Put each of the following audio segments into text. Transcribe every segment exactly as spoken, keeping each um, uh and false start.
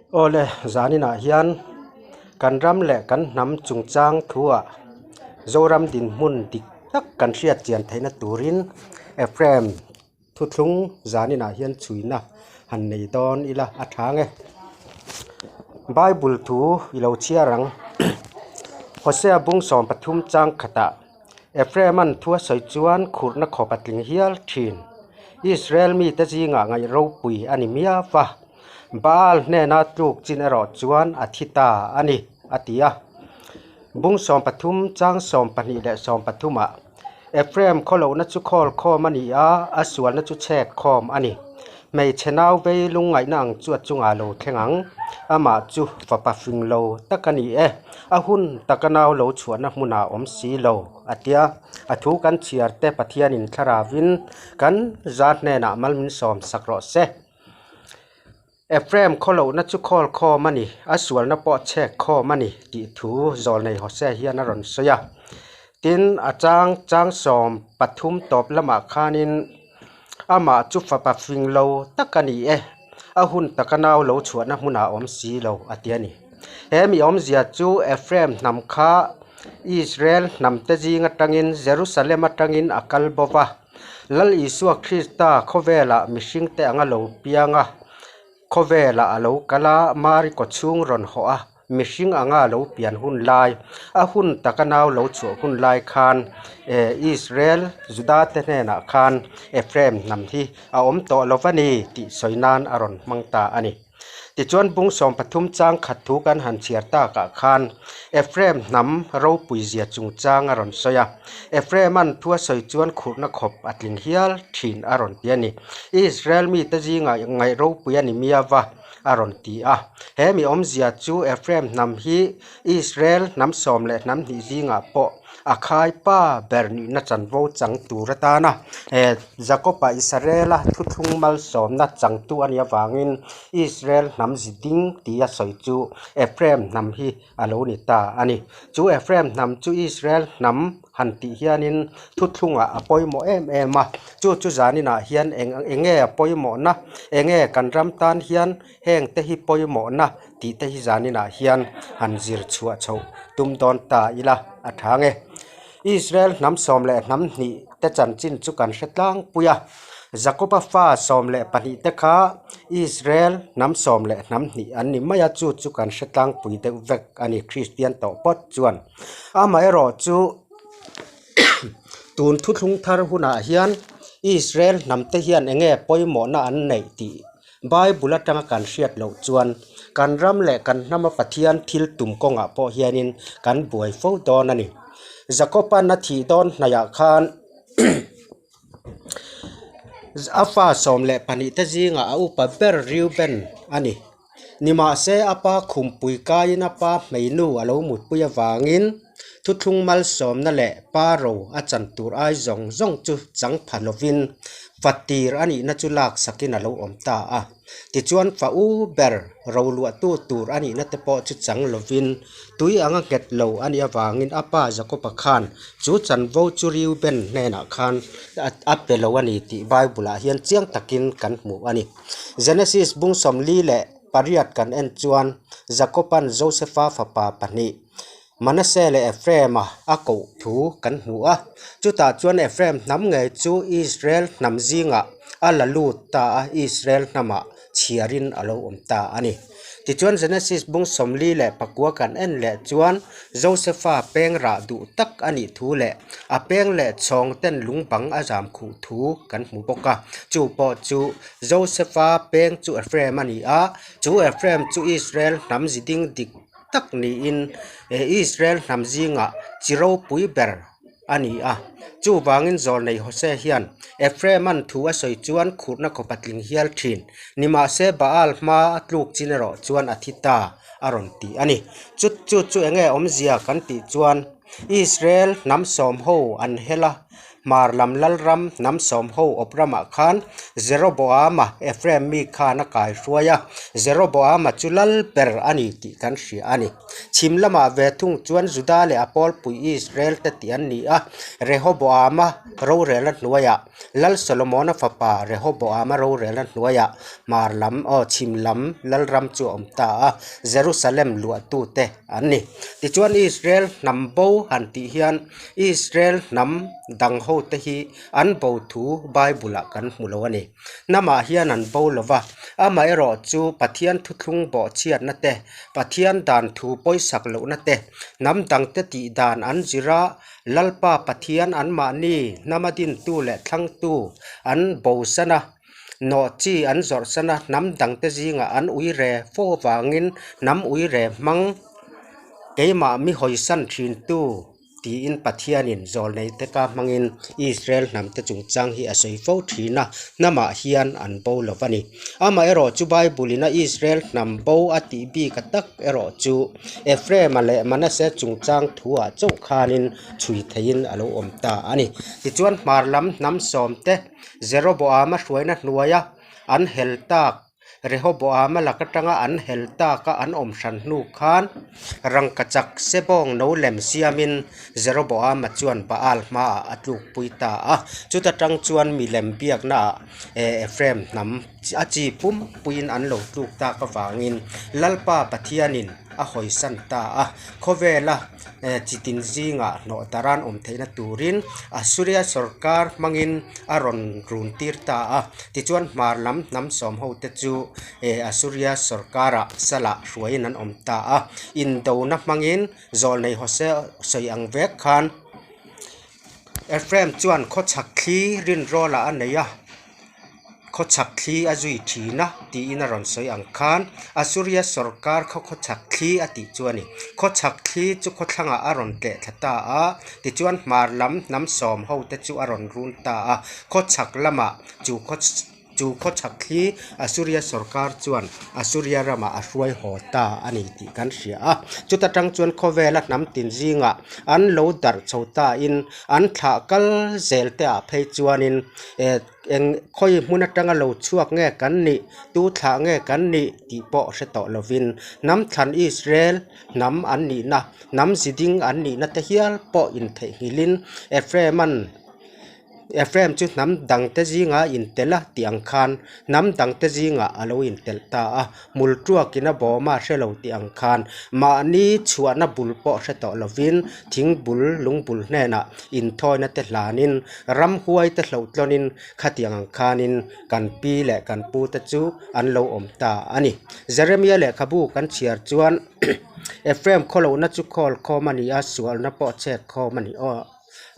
Awle, zaninah hian kan ram leh kan hnam chungchang thu ah Zoram dinhmun dik tak kan hriat chian theihna turin Ephraim thuthlung zaninah hian chhuina han nei dawn ila a ṭha nge. Bible thu i lo chhiar ang. Hosea bung sawm pathum chang khatah, Ephraim-an thu a sawi chuan khurhna khawp a tling hial ṭhin. Israel mite zingah ngaih ropui a ni miau va. Baal hnena tluk chin erawh chuan a thi ta a ni, a ti a. Bung sawm pathum chang sawm pahnih leh sawm pathumah, Ephraim khawlohna chu khawl khawm a ni a, a sualna chu chhek khawm a ni. Hmeichhe nau vei lungngaihna ang chu a chungah lo thleng ang. Amah chu fapa fing lo tak a ni e. A hun taka nau lo chhuahna hmunah awm si lo, a tia. A thu kan chhiar te Pathianin thlarauvin kan zat hnenah mal min sawm sak rawh se. Ephraim khawlohna chu khawl khawm a ni, a sualna pawh chhek khawm a ni tih thu zawlnei Hosea hian a rawn sawi a. Tin, a chang, chang sawm pathum tawp lamah khanin, amah chu fapa fing lo tak a ni e, a hun taka nau lo chhuahna hmunah awm si lo, a ti a ni. He mi awmzia chu Ephraim hnam kha Israel hnamte zing aṭangin, Jerusalem aṭangin a kal bo va. Lal Isua Krista khawvela mihringte anga lo piang a, khawvela a lo kal a, Mariko chhung rawn haw a, mihring anga lo pian hun lai, a hun taka nau lo chhuah hun lai khan, eh, Israel, Juda te hnenah khan Ephraim hnam hi a awm tawh lo va ni tih sawi nan a rawn hmang ta a ni. Tichuan, bung sawm pathum chang khat thu kan han chhiar takah khan Ephraim hnam ropui zia chungchang a rawn sawi a. Ephraim-an thu a sawi chuan khurhna khawp a tling hial ṭhin a rawn ti a ni. Israel mite zingah ngaih ropui a ni miau va, a rawn ti a. He mi awmzia chu Ephraim hnam hi Israel hnam sawm leh hnam hnih zingah pawh a khai pa ber nihna chanvo chang tur atana, eh, Jakoba Israela thuthlung malsawmna changtu a nih avangin Israel hnam zi ding tia sawi chu Ephraim hnam hi a lo ni ta a ni. Chu Ephraim hnam chu Israel hnam han tih hianin thuthlungah a pawimawh em em a. Chu chu zaninah hian eng, eng nge a pawimawhna, eng nge kan ram tan hian hengte hi pawimawhna tih te hi zaninah hian han zir chhuah chhoh tum dawn ta ila a ṭha nge. Israel hnam sawm leh hnam hnih te chanchin chu kan hre tlangpui a. Jakoba fa sawm leh pahnih te kha Israel hnam sawm leh hnam hnih an ni mai a, chu chu kan hre tlangpui deuh vek a ni Kristian tawh phawt chuan. Amaherawhchu, tun thuthlung thar hunah hian Israel hnamte hian eng nge pawimawhna an neih tih Bible aṭanga kan hriat loh chuan, kan ram leh kan hnama Pathian thil tum kawngah pawh hianin kan buai fo dawn a ni. Jakoban a thih dawn hnaihah khan, a fa sawm leh pahnih te zingah a upa ber Reuben a ni. Nimahse, a pa khumpui kaiin a pa hmeinu a lo mutpui avangin, thuthlung malsawmna leh pa ro a chan tur ai zawng zawng chu chang pha lovin, fatir a nihna chu laksakin a lo awm ta a. Tichuan, fa u ber ro luahtu tur a nihna te pawh chu chang lovin, tui anga nghet lo a nih avangin a pa Jakoba khan chu chanvo chu Reuben hnenah khan a, a pe lo a ni tih Bible-ah hian chiang takin kan hmu a ni. Genesis bung sawmli leh pariat kan en chuan Jakoban Josefa fapa pahnih, Manase leh Ephraima a koh thu kan hmu a. Chutah chuan Ephraim hnam ngei chu Israel hnam zingah a la lut ta a, Israel hnamah chhiarin a lo awm ta a ni. Tichuan, Genesis bung sawmli leh pakua kan en leh chuan Josefa peng rah duh tak a nih thu leh a peng leh chhawng ten lung bang a zam khuh thu kan hmu bawk a. Chu pawh chu Josefa peng chu Ephraim a ni a, chu Ephraim chu Israel hnam zi ding dik tak niin, eh, Israel hnam zingah chi ropui ber a ni a. Chuvangin zawlnei Hosea hian Ephraim-an thu a sawi chuan khurhna khawp a tling hial ṭhin. Nimahse, Baal hma a tluk chin erawh chuan a thi ta a rawn ti a ni. Chu, chu, chu eng nge awmzia kan tih chuan, Israel hnam sawm ho an hel a, Hmar lam lal ram hnam sawm ho awp ramah khan Jeroboama Ephraim mi khan a kaihruai a, Jeroboama chu lal ber a ni tih kan hria a ni. Chhim lamah ve thung chuan Juda leh a pawlpui Israel te tih an ni a, Rehoboama rorelna hnuaiah, Lal Solomona fapa Rehoboama rorelna hnuaiah Hmar lam, aw, chhim lam lal ram chu a awm ta a, Jerusalem luahtute an ni. Tichuan Israel hnam bo han tih hian Israel hnam dang ho te hi an bo thu Bible-ah kan hmu lo a ni. Hnamah hian an bo lo va, amaherawhchu Pathian thuthlung bawhchhiatna te, Pathian dan thu pawisak lohna te, hnam dangte tih dan an zir a, Lalpa Pathian anmahni hnama dintu leh thlangtu an bosan a, nawh chi an zawrhsan a, hnam dangte zingah an uire fo vangin hnam uire hmang keimah mi hawisan ṭhintu tiin Pathianin zawlnei te ka hmangin Israel hnam te chungchang hi a sawi fo ṭhin a, hnamah hian an bo lo va ni. Amaherawhchu Bible-in a Israel hnam bo a tih bik a tak erawh chu Ephraima leh Manasseh chungchang thuah chauh khanin chhui theihin a lo awm ta a ni. Tichuan Hmar lam hnam sawm te Jeroboama hruaina hnuaia an hel tak, Rehoboama lak aṭanga an hel taka an awm hran hnu khan, rangkachak sebawng no lem siamin Jeroboama chuan Baal hmaah a tlukpui ta a. Chuta ṭang chuan milem biaknaah, eh, Ephraim hnam a chi pumpuiin an lo tluk tak avangin Lalpa Pathianin a hawisan ta a. Khawvela, eh, chitin zingah hnawh daran awm theihna turin Assyria sorkar hmangin a rawn run tir ta a. Tichuan Hmar lam hnam sawm ho te chu, eh, Assyria sorkara sala hruaiin an awm ta a. Indona hmangin zawlnei Hosea sawi ang vek khan Ephraim chuan khawchhak thli rinrawla a nei a, khawchhak thli a zui ṭhin a, tiin a rawn sawi ang khan, Assyria sorkar kha khawchhak thli a tih chu a ni. Khawchhak thli chu khawthlangah a rawn tleh thla ta a, tichuan Hmar lam hnam sawm ho te chu a rawn run ta a, khawchhak lamah chu khaw, chu khawchhak thli Assyria sorkar chuan Assyria ramah a hruai haw ta a ni tih kan hria a. Chuta ṭang chuan khawvela hnam tin zingah an lo darh chho ta in, an thlah kal zel te ah phei chuanin, eh, eng khawi hmun aṭanga lo chhuak nge kan nih, tu thlah nge kan nih tih pawh hre tawh lovin, hnam thlan Israel hnam an nihna, hnam zi ding an nihna te hial pawh intheihnghilhin Ephraim an, Ephraim chu hnam dangte zinga intel a tih ang khan, hnam dangte zingah a lo intel ta a, hmul ṭuakin a bawm a hre lo tih ang khan, mahni chhuahna bul pawh hre tawh lovin, thing bul, lung bul hnenah inthawina te hlanin, ramhuai te hloh tlawnin khatiang ang khanin kan pi leh kan pu te chu an lo awm ta a ni. Jeremia lehkhabu kan chhiar chuan, Ephraim khawlohna chu khawl khawm a ni a, sualna pawh chhek khawm a ni aw,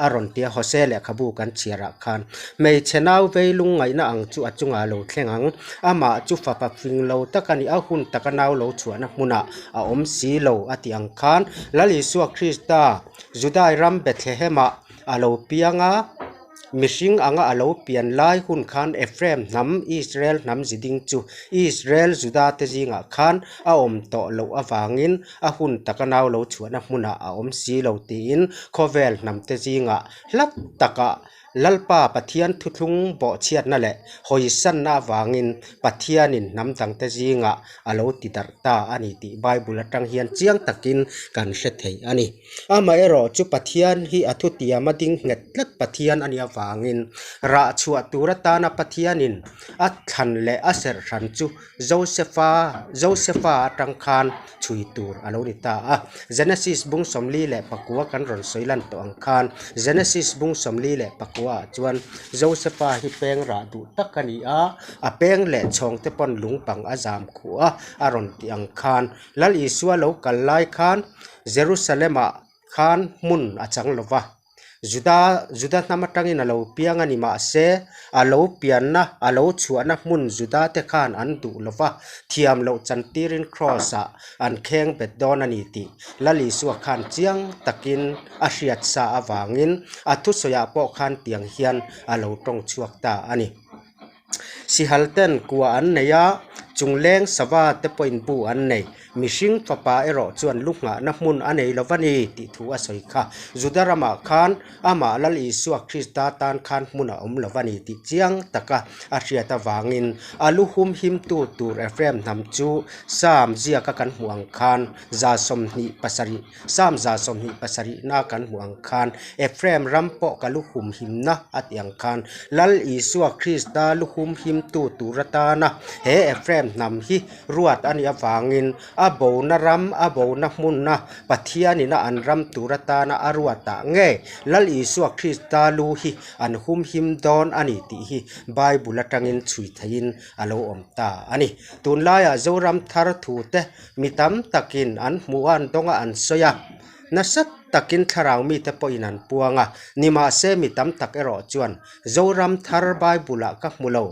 a rawn ti a. Hosea lehkhabu kan chhiarah khan, hmeichhe nau vei lungngaihna ang chu a chunga lo thleng ang, amah chu fapa fing lo tak a ni a, hun taka nau lo chhuahna hmunah a awm si lo a tih ang khan, Lal Isua Krista Judai ram Bethlehemah a lo piang a, mihring anga a lo pian lai hun khan Ephraim hnam, Israel hnam zi ding chu Israel Juda te zingah khan a awm tawh loh avangin a hun taka nau lo chhuahna hmunah a awm si lo tiin khawvel hnam te zingah hlat taka Lalpa Pathian thuthlung bawhchhiatna leh hawisanna avangin Pathianin hnam dangte zingah a lo tidarh ta a ni tih Bible aṭang hian chiang takin kan hre thei a ni. Amaherawhchu Pathian hi a thutiama ding nghet tlat Pathian a ni avangin, rah chhuah tur atana Pathianin a thlan leh a serh hran chu Josepha, Josepha aṭang khan chhui tur a lo ni ta a. Genesis bung sawmli leh pakua kan rawn sawi lan tawh ang khan, Genesis bung sawmli leh pakua ah chuan Josepha hi peng rah duh tak a ni a, a peng leh chhawngte pawn lung pang a zam khu a, a rawn tih ang khan, Lal Isua lo kal lai khan Jerusalema khan hmun a chang lo va. Juda, Juda hnam aṭangin a lo piang a ni mahse, a lo pianna, a lo chhuahna hmun Juda te khan an duh lo va, thiam loh chantirin cross-ah an kheng bet dawn a ni tih Lal Isua khan chiang takin a hriat sa avangin a thusawiah pawh khan tiang hian a lo ṭawng chhuak ta a ni. Sihalten kua an nei a, Chungleng sava te pawhin bu an nei. Mihring fapa erawh chuan lu nghahna hmun a nei lo va ni tih thu a sawi kha. Juda ramah khan amah Lal Isua Krista tan khan hmun a awm lo va ni tih chiang taka a hriat avangin a lu humhimtu tur Ephraim hnam chu Sam ziaka kan hmuh ang khan za sawmhnih pasarih Sam za sawmhnih pasarihna kan hmuh ang khan Ephraim ram pawh ka lu humhimna a tih ang khan Lal Isua Krista lu humhimtu tur atana he Ephraim hnam hi ruat a nih avangin a bona ram, a bona hmuna Pathianin a an ram tur atana a ruatah ngei Lal Isua Krista lu hi an humhim dawn a ni tih hi Bible atangin chhui theiin a lo awm ta a ni. Tunlaiah Zoram thar thu te mi tam takin an hmu a, an dawng a, an sawi a. Nasa takin thlarau mite pawhin an puang a. Nimahse mi tam tak erawh chuan Zoram thar Bible-ah ka hmu lo,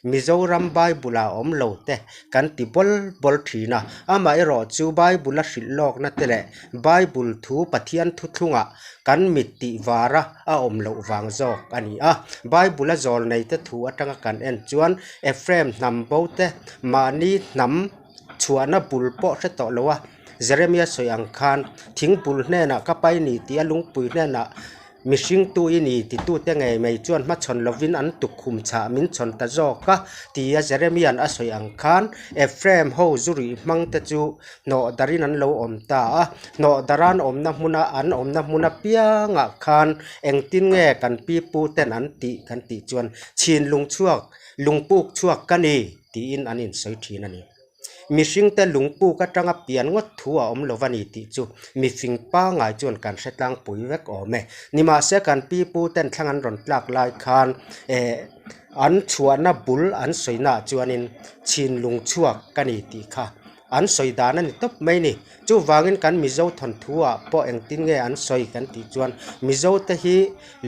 Mizoram Bible-a awm lo te kan ti bawl bawl ṭhin a. Amaherawhchu Bible-a hrilh lawkna te leh Bible thu Pathian thuthlungah kan mit tih vara a awm loh vang zawk a ni a. Bible-a zawlneite thu atanga kan en chuan Ephraim hnam bo te mahni hnam chhuahna bul pawh hre tawh lo a. Jeremia sawi ang khan thingbul hnenah ka pai ni tia lungpui hnenah mihringtu i ni titute ngei mai chuan hmachhawn lovin an tukkhum chhah min chhawn ta zawk a tia Jeremian a sawi ang khan Ephraim ho zu rih hmang te chu hnawh darin an lo awm ta a. Hnawh dara an awmna hmuna, an awmna hmun apiangah khan engtin nge kan pipu ten an tih kan tih chuan chin lung chhuak, lungpuk chhuak ka ni tiin an insawi ṭhin a ni. Mihringte lungpuk atanga pian ngawt thu a awm lo va ni tih chu mi fing pangngai chuan kan hre tlangpui vek awm e. Nimahse kan pipu ten thlang an rawn tlak lai khan, eh, an chhuahna bul an sawina chuanin chin lung chhuak ka ni tih kha an sawi dan a ni tawp mai ni. Chuvangin kan Mizo thawnthuah pawh engtin nge an sawi kan tih chuan Mizo te hi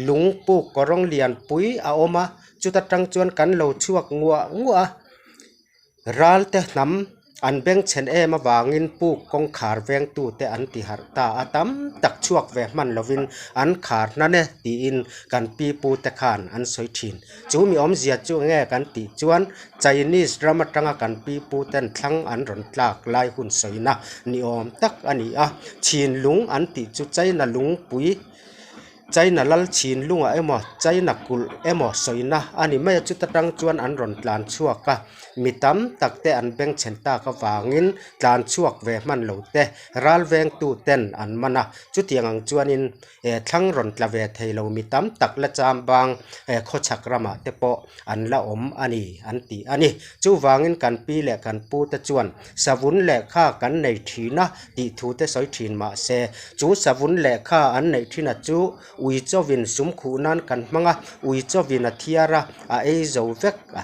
lungpuk kawrawng lian pui a awm a, chuta tang chuan kan lo chhuak nguah nguah a. Ralte hnam an bengchhen em avangin puk kawngkhar vengtute an ti harh ta a, tam tak chhuak ve hman lovin an khar hnan e tiin kan pipu te khan an sawi ṭhin. Chu mi awmzia chu nge kan tih chuan Chinese ram atanga kan pipu ten thlang an rawn tlak lai hun sawina ni awm tak a ni a. Chin lung an tih chu China lungpui China lal chin lunga emaw, China kulh emaw sawina a ni mai a, chuta tang chuan an rawn tlan chhuak a, mi tam tak te an bengchhen tak avangin tlan chhuak ve hman lo te, ralvengtu ten an man a, chutiang ang chuanin, eh, thlang rawn tla ve thei lo mi tam tak la cham bang, eh, khawchhak ramah te pawh an la awm a ni, an tih a ni. Chuvangin kan pi leh kan pu te chuan savun leh kha kan nei ṭhin a tih thu te sawi ṭhin mah se, chu savun leh kha an neih ṭhina chu ui chauhin sum khuh nan kan hmang a, ui chauhin a thiar a, a ei zo vek a,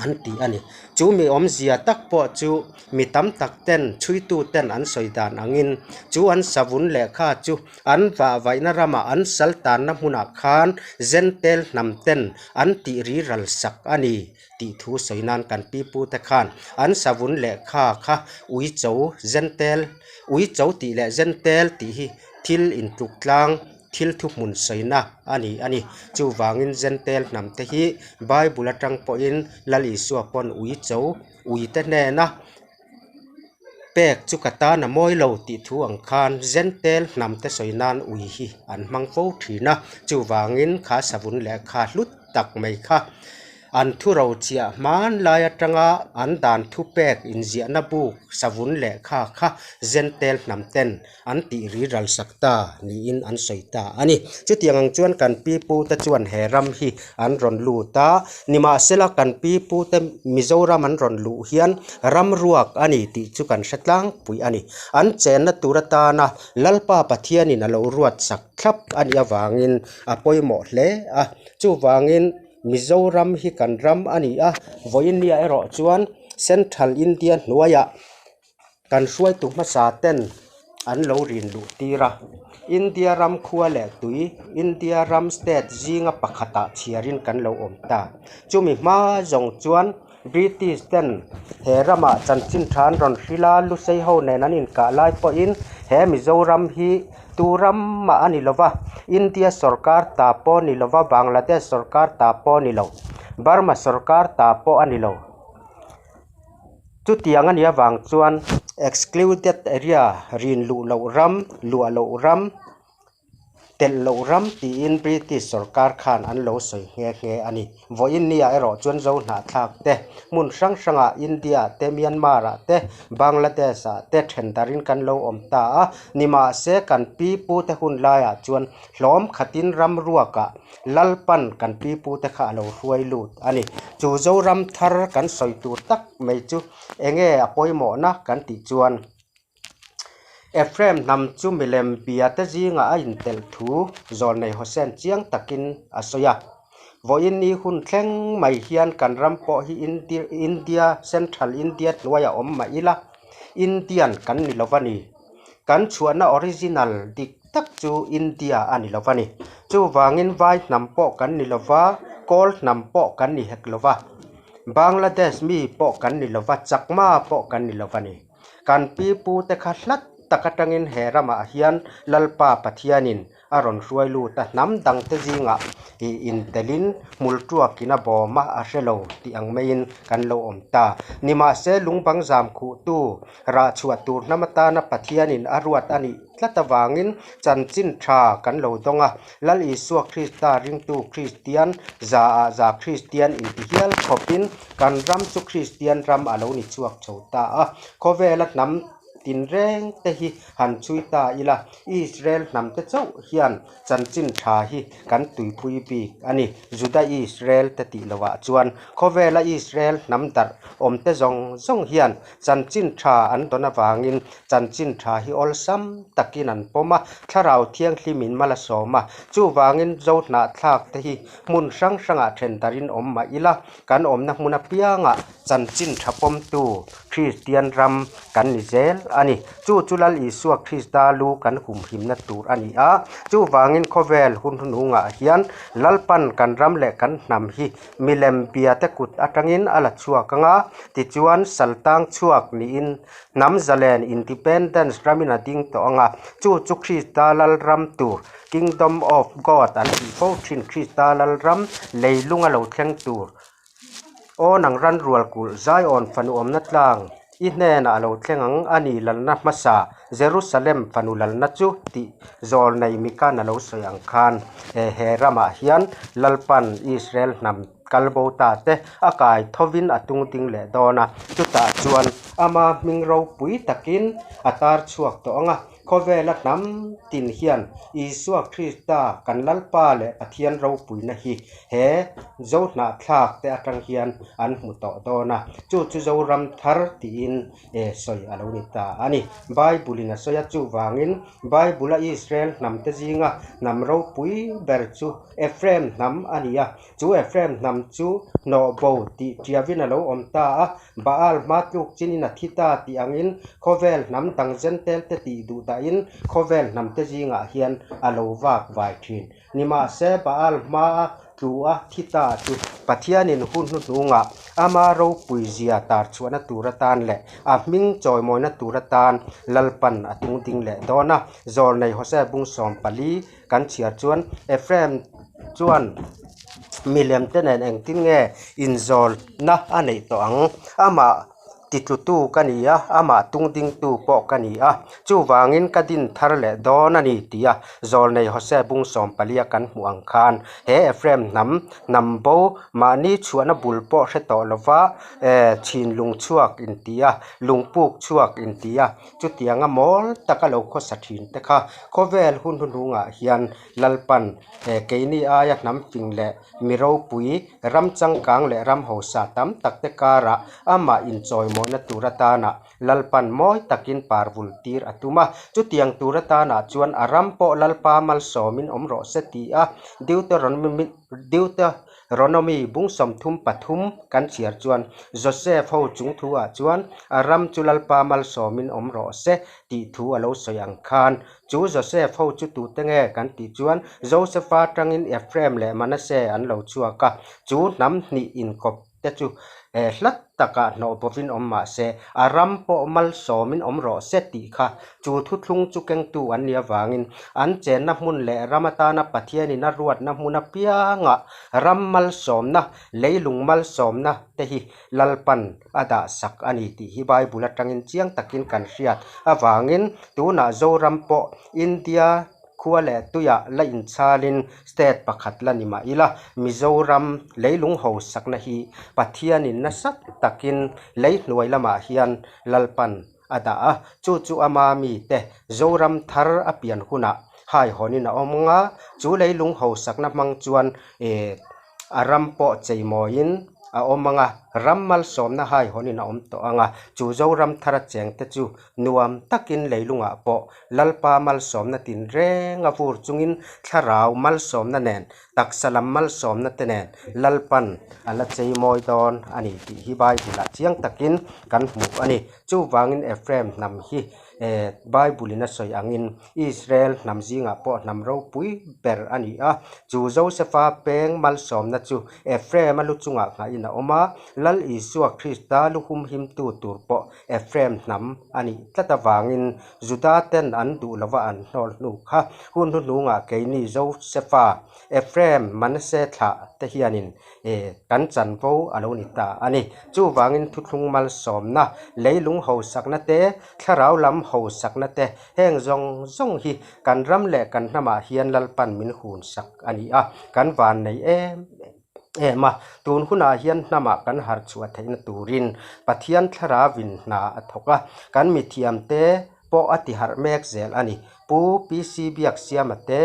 an tih a ni. Chu mi awmzia tak pawh chu mi tam tak ten, chhuitu ten an sawi dan angin, chu an savun leh kha chu an vahvaihna rama an sal tanna hmunah khan Gentile hnam ten an tih ri ral sak a ni tih thu sawi nan kan pipu te khan an savun leh kha kha ui cho Gentile, ui cho tih leh Gentile tih hi thil intluk tlang, thil thuhmun sawina a ni a ni. Chuvangin Gentile hnam te hi Bible atang pawhin Lal Isua pawn ui cho, ui te hnena pek chu ka tan a mawi lo tih thu ang khan Gentile hnam te sawi nan ui hi an hmang fo ṭhin a. Chuvangin kha savun leh kha hlut tak mai kha an thu ro chiah hman lai atanga an dan thupek inziahna buk savun leh kha kha Gentile hnam ten an tih ri ral sak ta niin an sawi ta a ni. Chutiang ang chuan kan pipu te chuan he ram hi an rawn lut a, nimahsela kan pipu te Mizoram an rawn luh hian ram ruak a ni tih chu kan hre tlangpui a ni. An chenna tur atana Lalpa Pathianin a lo ruat sak thlap a nih avangin a pawimawh hle a. Chuvangin Mizoram hi kan ram a ni a, vawinia erawh chuan Central India hnuaiah kan hruaitu hmasa ten an lo rin luh tir a. India ram khua leh tui, India ram state zinga pakhatah chhiarin kan lo awm ta. Chumi hma zawng chuan British ten he ramah chanchin ṭha an rawn hril a, Lusei ho nen an inkah lai pawhin he Mizoram hi tu ramah a ni lo va, India sorkar ta pawh ni lo va, Bangladesh sorkar ta pawh ni lo, Burma sorkar ta pawh a ni lo. Chutiang a ni avang chuan excluded area, rin luh loh ram, luah loh ram, telh loh ram tiin British sawrkar khan an lo sawi nghe nghe a ni. Vawiin nia erawh chuan Zohnahthlak te, hmun hrang hrangah India te, Myanmar-ah te, Bangladesh-ah te ṭhen darin kan lo awm ta a, nimahse kan pi pu te hun laiah chuan hlawm khatin ram ruakah Lalpan kan pi pu te kha a lo hruai lut a ni. Chu Zoram thar kan sawi tur tak mai chu enge a pawimawhna kan tih chuan, Ephraim hnam chu milem bia te zinga a intelh thu Zawlnei Hosen chiang takin a sawi a. Vawiin ni hun thleng mai hian kan ram pawh hi Indi-, India, Central India hnuaia awm mah ila, Indian kan ni lo va ni. Kan chhuahna original dik tak chu India a ni lo va ni. Chuvangin vai hnam pawh kan ni lo va, Kawl hnam pawh kan ni hek lo va, Bangladesh mi pawh kan ni lo va, Chakma pawh kan ni lo va ni. Kan pi pu te kha hlat tak aṭangin he ramah hian Lalpa Pathianin a rawn hruai lut a, hnam dang te zingah i intelin hmul tuakin a bawm a, a hre lo tih ang maiin kan lo awm ta. Nimahse, lung bang zam khuhtu rah chhuah tur hnam atana Pathianin a ruat a nih tlat avangin chanchin ṭha kan lo dawng a, Lal Isua Krista ringtu Kristian, za ah za Kristian inti hial khawpin kan ram chu Kristian ram a lo ni chhuak chho ta a. Khawvela hnam tinreng te hi han chhui ta ila, Israel hnam te chauh hian chanchin ṭha hi kan tuipui bik a ni. Juda Israel te tih lovah chuan khawvela Israel hnam darh awm te zawng zawng hian chanchin ṭha an dawn avangin chanchin ṭha hi awlsam takin an pawm a, Thlarau Thianghlimin mal a sawm a. Chuvangin Zohnahthlak te hi hmun hrang hrangah ṭhen darin awm mah ila, kan awmna hmun apiangah chanchin ṭha pawmtu Kristian ram kan ni zel a ni. Chu chu Lal Isua Krista lu kan humhimna tur a ni a. Chuvangin khawvel hun hnungah hian Lalpan kan ram leh kan hnam hi milem bia te kut aṭangin a la chhuak ang a, tichuan saltang chhuak niin hnam zalen independence ramin a ding tawh ang a. Chu chu Krista Lalram tur, Kingdom of God an tih fo ṭhin, Krista Lalram leilunga lo thleng tur. Aw nang ran rual kulh Zion fanu awmna tlang i hnena a lo thleng ang a ni lalna hmasa, Jerusalem fanu lalna chu tih Zawlnei Mikana lo sawi ang khan, he, he ramah hian Lalpan Israel hnam kal bo ta te a kai thovin a tung ding leh dawn a. Chutah chuan ama hming ropui takin a tar chhuak tawh ang a. Khawvela hnam tin hian Isua Krista kan Lalpa leh Pathian ropuina hi he Zohnahthlak te aṭang hian an hmu tawh dawn a. Chu chu Zoram thar tiin, e, sawi a lo ni ta a ni. Bible-in a sawi a, chuvangin Bible-a Israel hnam te zinga hnam ropui ber chu Ephraim hnam a ni a. Chu Ephraim hnam chu hnawh bo tih tiavin a lo awm ta a. Baal hma tluk chinin a thi ta tih angin khawvel hnam dang Gentile te tih duh dahin khawvel hnam te zingah hian a lo vak vai ṭhin. Nimahse, Baal hma a tlu a thi ta chu Pathianin hun hnu hnungah ama ropui zia tar chhuahna tur atan leh a hming chawimawina tur atan Lalpan a tung ding leh dawn a. Zawlnei Hosea bung sawm pali kan chhiar chuan Ephraim chuan milem te nen engtin nge inzawlna a neih tawh ang? Amah titlutu ka ni a, amah tungdingtu pawh ka ni a, chuvangin ka din thar leh dawn a ni, tia Zawlnei Hosea bung sawm palia kan hmuh ang khan, he Ephraim hnam, hnam bo, mahni chhuahna bul pawh hre tawh lova, eh, chhin lung chhuak inti a, lungpuk chhuak inti a, chutianga mawl taka lo khawsa ṭhin te kha, khawvel hun hnu hnungah hian Lalpan, eh, keini aia hnam fing leh mi ropui, ram changkang leh ram hausa tam tak te karah amah inchawimawina tur atana Lalpan mawi takin parvul tir a tum a. Chutiang tur atana chuan a ram pawh Lalpa malsawmin awm rawh se, ti a. Deuteronomy, Deuteronomy bung sawmthum pathum kan chhiar chuan Joseph ho chungthuah chuan a ram chu Lalpa malsawmin awm rawh se tih thu a lo sawi ang khan, chu Joseph ho chu tute nge kan tih chuan Joseph aṭangin Ephraim leh Manasseh an lo chhuak a, chu hnam hnih inkawp te chu, eh, hlat taka hnawh bovin awm mah se, a ram pawh malsawmin awm rawh se tih kha chu thuthlung chu kengtu an ni avangin, an chenna hmun leh ram atana Pathianin a ruatna hmun apianga ram malsawmna, leilung malsawmna te hi Lalpan a dahsak a ni tih hi Bible aṭangin chiang takin kan hriat avangin, tuna Zoram pawh India khua leh tuia la inchalin state pakhat la ni mah ila, Mizoram leilung hausakna hi Pathianin nasa takin lei hnuai lamah hian Lalpan a dah a. Chu chu ama mite Zoram thar a pian hunah hai hawnin a awm anga, chu leilung hausakna hmang chuan, eh, a ram pawh cheimawiin a awm anga, ram malsawmna hai hawnin a awm tawh anga, chu Zoram thara chengte chu nuam takin leilungah pawh Lalpa malsawmna tinreng a vur chungin thlarau malsawmna nen, taksa lam malsawmna te nen Lalpan a la cheimawi dawn a ni tih hi Bible-ah chiang takin kan hmu a ni. Chuvangin Ephraim hnam hi, eh, Bible-in a sawi angin Israel hnam zingah pawh hnam ropui ber a ni a. Chu Josefa peng malsawmna chu Ephraim a lu chungah nghahin a awm a. Lal Isua Krista lu humhimtu tur pawh Ephraim hnam a nih tlat avangin Juda ten an duh lova an hnawl hnu kha hun hnuhnungah keini Josefa Ephraim Manasseh thlah te hianin, eh, kan chanvo a lo ni ta a ni. Chuvangin thuthlung malsawmna, leilung hausakna te, thlarau lam hausakna te, heng zawng zawng hi kan ram leh kan hnamah hian Lalpan min hunsak a ni a, kan vannei em em a. Tun hunah hian hnamah kan harh chhuah theihna turin Pathian thlarauvin hna a thawk a, kan mithiam te pawh a tiharh mek zel a ni. Pu P C Biaksiama te,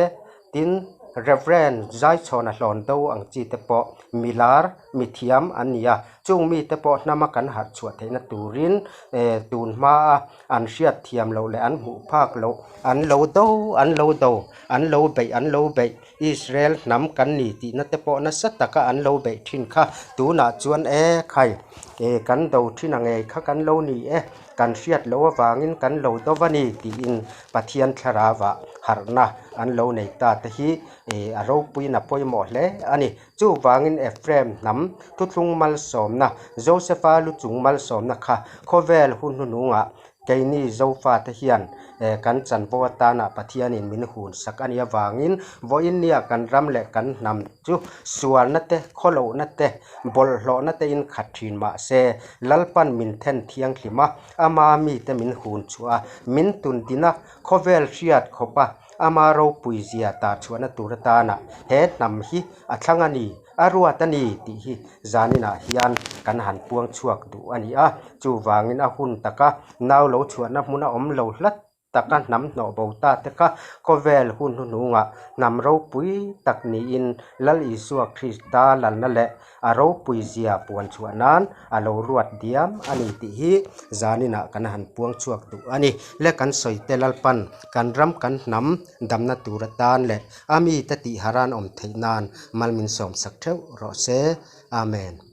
tin Reverend Zaichhawna Hlawndoang chi te pawh milar, mithiam an ni a. Chung mi te pawh hnama kan harh chhuah theihna turin, eh, tun hmaa an hriat thiam loh leh an hmuh phak loh, an lo do, an lo do, an lo beih, an lo beih, Israel hnam kan ni tihna te pawh nasa taka an lo beih ṭhin kha, tunah chuan e khai, e, kan do ṭhin a ngei kha kan lo ni e, kan hriat loh avangin kan lo do va ni tiin Pathian thlarauva harhna an lo nei ta te hi, e, a ropuiin a pawimawh hle a ni. Chuvangin Ephraim hnam thuthlung malsawmna, Josefa lu chung malsawmna kha khawvel hun hnuhnungah keini Zofa te hian, eh, kan chanvo atana Pathianin min hunsak a ni avangin, vawiin nia kan ram leh kan hnam chu sualna te, khawlohna te, bawlhhlawhna te in khat ṭhin mah se, Lalpan min then thianghlim a, ama mi te min hun chhuah a, min tundin a, khawvel hriat khawpa ama ropui zia tar chhuahna tur atana he hnam hi a thlang a ni, a ruat a ni tih hi zaninah hian kan han puang chhuak duh a ni a. Chuvangin a hun taka nau lo chhuahna hmun a awm lo hlat taka hnam hnawh bo ta te kha khawvel hun hnuhnungah hnam ropui tak niin Lal Isua Krista lalna leh a ropui zia puan chhuah nan a lo ruat diam a ni tih hi zaninah kan han puang chhuak duh a ni. Le kan sawi te Lalpan kan ram kan hnam damna tur atan leh a mi te tih haran awm theih nan mal min sawmsak theuh rawh se. Amen.